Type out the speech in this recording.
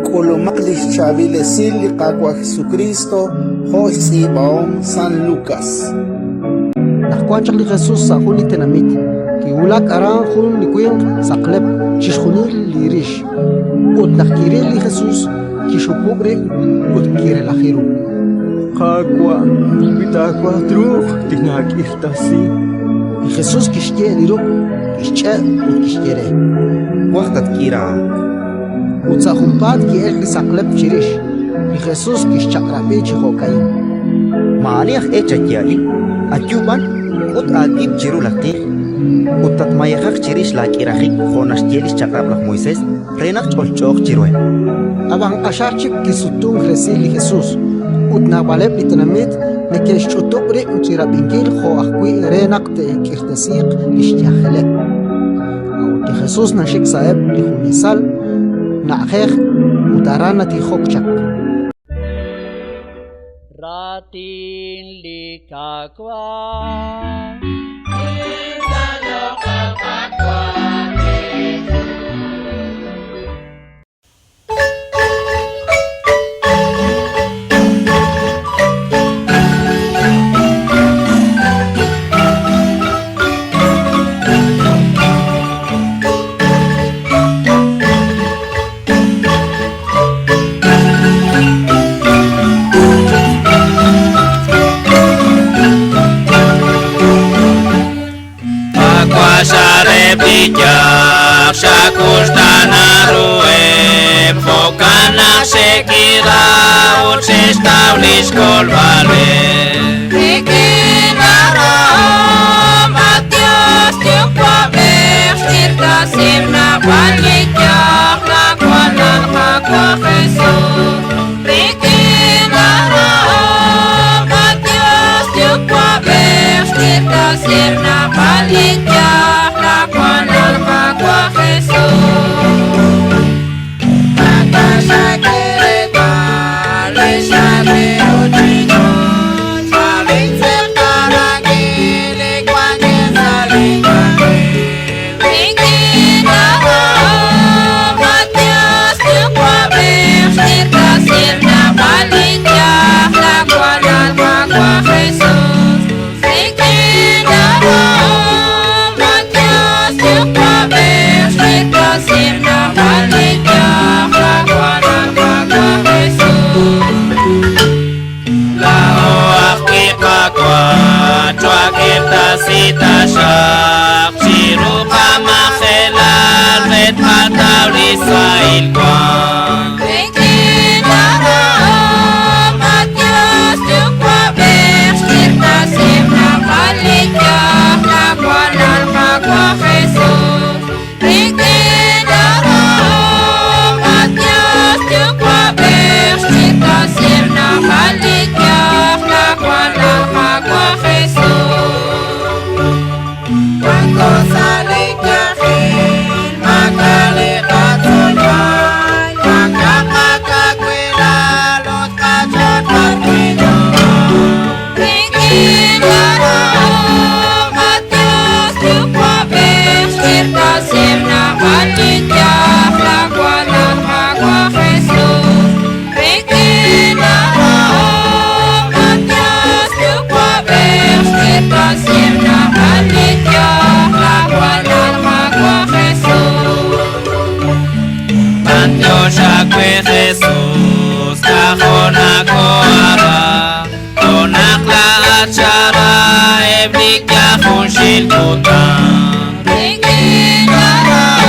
K'ulumaq li xchaab'il esil li Qaawa' Jesukriist jo' xtz'iib'ahom San Lukas. Naq wank chaq li Jesus sa' jun li tenamit, kiwulak aran jun li winq saqlep chixjunil li rix. Ut naq kiril li Jesus, kixhupub' rib' ut kirelaji ru. Qaawa', wi taawaj truuq, tinaak'irtasi. Li Jesus kixye' li ruq', kixch'e' ut kixye re: Twaj tatk'iraaq. Ut sa' junpaat ki'elk li saqlep chirix. Li Jesus kixchaq'rab'i chi jo'ka'in: Maa'ani aj e chaye a'in, ayu b'an, k'ut aawib' chiru laj tij, ut tatmayejaq chirix laak'irajik jo' naxye li xchaq'rab' laj Moisés re naq ch'olch'ooq chiruheb'. Ab'an q'axal chik kisutunk resil li Jesus, ut naab'aleb' li tenamit neke'xch'utub' rib' chi rab'inkil jo' ajwi' re naq te'k'irtesiiq li xyajeleb'. A'ut li Jesus naxik sa'eb' li junesal na'ajej ut aran natijok chaq. Raatin li Qaawa'. Rik'in arahom, at Dios Yuwa'b'ej, xk'irtasiheb' naab'al li yaj, nawalal Qaawa' Jesus. Rik'in arahom, at Dios Yuwa'b'ej, xk'irtasiheb' naab'al li yaj, nawalal Qaawa' Jesus. Rik'in arahom, at Dios Yuwa'b'ej, xk'irtasiheb' naab'al li yaj, nawalal Qaawa' Jesus. Rik'in arahom, at Dios Yuwa'b'ej, xk'irtasiheb' naab'al li yaj, nawalal Qaawa' Jesus. Laa'o ajwi' Qaawa', chwak'irtasi taxaq chiru qamajelal re tqataw li sahil wank. Rik'in arahom, at Dios Yuwa'b'ej, xk'irtasiheb' naab'al li yaj, nawalal Qaawa' Jesus. Rik'in arahom, at Dios Yuwa'b'ej, xk'irtasiheb' naab'al li yaj, nawalal Qaawa' Jesus. Wanko sa' li yajel, maak'a' li qatzolb'al, maak'a' qakawilal ut qach'och b'arwi' nokoowank. Rik'in arahom, at Dios Yuwa'b'ej, xk'irtasiheb' naab'al li yaj, lawalal Qaawa' Jesus. Rik'in arahom, at Dios Yuwa'b'ej, xk'irtasiheb' naab'al li yaj, lawalal Qaawa' Jesus. B'antiox aawe Jesus, k'ajo' nakoo'ara, jo' naq laa'at xara eb' li yaj junxil kutan. Rik'in arahom,